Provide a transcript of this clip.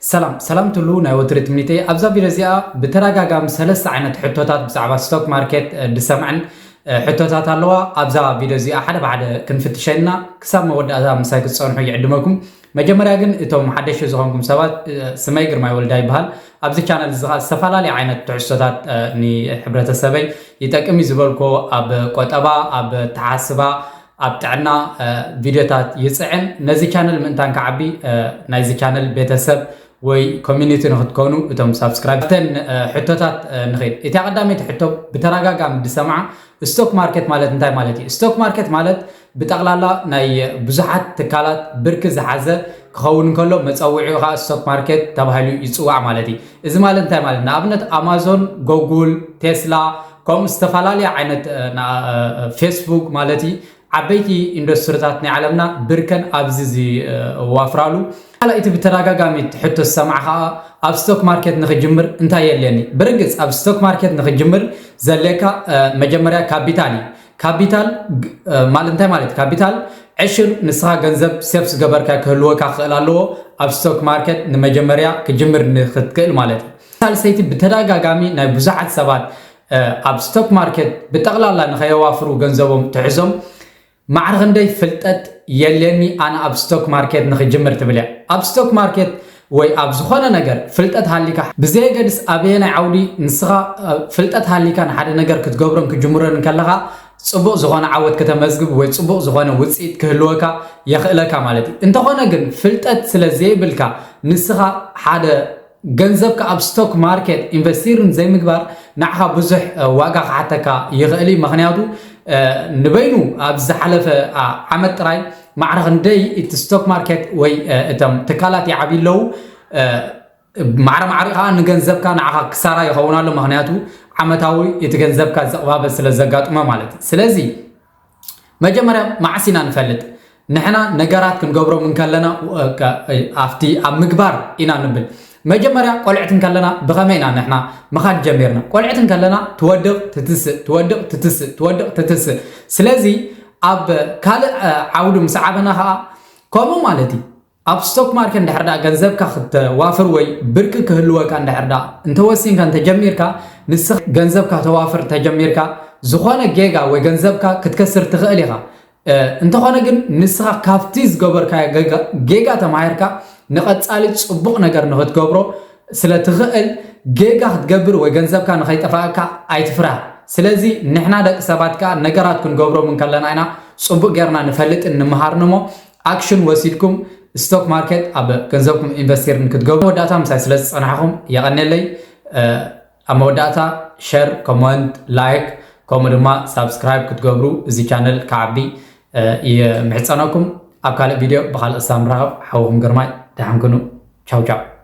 ሰላም ሰላም ትሉ ናይ ወትሪ ትምኒተይ። ኣብዛ ቪድዮ እዚኣ ብተደጋጋሚ ሰለስተ ዓይነት ሕቶታት ብዛዕባ ስቶክ ማርኬት፣ እ፣ ዝሰምዐን፣ እ፣ ሕቶታት ኣለዋ። ኣብዛ ቪድዮ እዚኣ ሓደ ብሓደ ክንፍትሸና ክሳብ መወዳእታ ምሳይ ክትጸንሑ ይዕድመኩም። መጀመርያ ግን እቶም ሓደሽቲ ዝኾንኩም ሰባት፣ እ፣ ስመይ ግርማይ ወልዳ ይበሃል። ኣብዚ ቻነል እዚ ኸኣ ዝተፈላለዩ ዓይነት ትሕዝቶታት፣ እ፣ ንሕብረተሰበይ ይጠቅም እዩ ዝበልኮ ኣብ ቆጠባ፣ ኣብ ኣተሓስባ፣ ኣብ ጥዕና፣ እ፣ ቪድዮታት ይጽዕን። ነዚ ቻነል ምእንታን ክዓቢ፣ እ፣ ናይዚ ቻነል ቤተሰብ ወይ ኮሚኒቲ ንክትኮኑ እቶም ሳብስክራይብ። እተን፣ እ፣ ሕቶታት፣ እ፣ ንኸይድ። እታ ቀዳመይቲ ሕቶ ብተደጋጋሚ ዝሰምዓ፣ ስቶክ ማርኬት ማለት እንታይ ማለት እዩ? ስቶክ ማርኬት ማለት ብጠቕላላ ናይ ብዙሓት ትካላት ብርኪ ዝሓዘ ክኸውን እንከሎ መጸውዒኡ ኸኣ ስቶክ ማርኬት ተባሂሉ ይጽዋዕ ማለት እዩ። እዚ ማለት እንታይ ማለት? ንኣብነት ኣማዞን፣ ጎጉል፣ ቴስላ፣ ከምኡ ዝተፈላለያ ዓይነት፣ እ፣ ና-፣ እ፣ ፌስቡክ ማለት እዩ። ዓበይቲ ኢንዱስትሪታት ናይ ዓለምና ብርከን ኣብዚ ዝዋፍራሉ። ካልኣይቲ ብተደጋጋሚ ሕቶ ዝሰምዓ ኸኣ ኣብ ስቶክ ማርኬት ንክጅምር እንታይ የድልየኒ? ብርግጽ ኣብ ስቶክ ማርኬት ንክጅምር ዘድልየካ፣ እ፣ መጀመርያ ካፒታል እዩ። ካፒታል ግ-፣ እ፣ ማለት እንታይ ማለት? ካፒታል ዕሽር ንስኻ ገንዘብ ሴፍ ዝገበርካ ክህልወካ ክኽእል ኣለዎ ኣብ ስቶክ ማርኬት ንመጀመርያ ክጅምር ንክትክእል ማለት እዩ። ሳልሰይቲ ብተደጋጋሚ ናይ ብዙሓት ሰባት፣ እ፣ ኣብ ስቶክ ማርኬት ብጠቕላላ ንኸየዋፍሩ ገንዘቦም ትሕዞም ማዕረ ክንደይ ፍልጠት የለኒ ኣነ ኣብ ስቶክ ማርኬት ንክጅምር ትብል እያ። ኣብ ስቶክ ማርኬት ወይ ኣብ ዝኾነ ነገር ፍልጠት ሃሊካ ብዘየገድስ ኣበየናይ ዓውዲ ንስኻ፣ እ፣ ፍልጠት ሃሊካ ንሓደ ነገር ክትገብሮን ክጅምሮን ከለኻ ጽቡቕ ዝኾነ ዓወት ከተመዝግብ ወይ ጽቡቕ ዝኾነ ውጽኢት ክህልወካ የኽእለካ ማለት እዩ። እንተኾነ ግን ፍልጠት ስለ ዘይብልካ ንስኻ ሓደ ገንዘብካ ኣብ ስቶክ ማርኬት ኢንቨስቲርን ዘይምግባር ንዓኻ ብዙሕ፣ እ፣ ዋጋ ክሓተካ ይኽእል እዩ። ምኽንያቱ፣ እ፣ ንበይኑ ኣብ ዝሓለፈ፣ ኣ፣ ዓመት ጥራይ ማዕረ ክንደይ እቲ ስቶክ ማርኬት ወይ፣ እ፣ እቶም ትካላት ይዓብዩ ኣለዉ፣ እ፣ ማዕረ ማዕሪኡ ከዓ ንገንዘብካ ንዓኻ ክሳራ ይኸውን ኣሎ። ምኽንያቱ ዓመታዊ እቲ ገንዘብካ ዝቕባበ ስለ ዘጋጥሞ ማለት እዩ። ስለዚ መጀመርያ መዓስ ኢና ንፈልጥ? ንሕና ነገራት ክንገብሮም እንከለና፣ እ፣ ከ-፣ ኣብቲ ኣብ ምግባር ኢና ንብል። መጀመርያ ቆልዕት እንከለና ብኸመይ ኢና ንሕና ምኻድ ጀሚርና? ቆልዕት እንከለና ትወድቕ ትትስእ፣ ትወድቕ ትትስእ፣ ትወድቕ ትትስእ። ስለዚ ኣብ ካልእ፣ እ፣ ዓውዲ ምስ ዓበና ኸዓ ከምኡ ማለት እዩ። ኣብ ስቶክ ማርኬት እንድሕር ደኣ ገንዘብካ ክተዋፍር ወይ ብርቂ ክህልወካ እንድሕር ደኣ እንተወሲንካ እንተጀሚርካ፣ ንስኻ ገንዘብካ ተዋፍር እንተጀሚርካ፣ ዝኾነ ጌጋ ወይ ገንዘብካ ክትከስር ትኽእል ኢኻ። እ፣ እንተኾነ ግን ንስኻ ካብቲ ዝገበርካዮ ጌጋ፣ ጌጋ ተማሂርካ ንቐጻሊ ጽቡቕ ነገር ንኽትገብሮ ስለ ትኽእል፣ ጌጋ ክትገብር ወይ ገንዘብካ ንኸይጠፋእካ ኣይትፍራህ። ስለዚ ንሕና ደቂ ሰባት ከኣ ነገራት ክንገብሮም እንከለና ኢና ጽቡቕ ጌርና ንፈልጥን ንምሃርን እሞ፣ ኣክሽን ወሲድኩም ስቶክ ማርኬት ኣብ ገንዘብኩም ኢንቨስቲር ንክትገብሩ። መወዳእታ ምሳይ ስለ ዝጸናሕኹም የቐንየለይ። እ፣ ኣብ መወዳእታ ሸር፣ ኮመንት፣ ላይክ ከምኡ ድማ ሳብስክራይብ ክትገብሩ እዚ ቻነል ክዓቢ፣ እ፣ ይምሕጸነኩም። ኣብ ካልእ ቪድዮ ብኻልእ ክሳብ ንራኸብ ሓውኹም ግርማይ ደሓን ኩኑ። ቻው ቻው።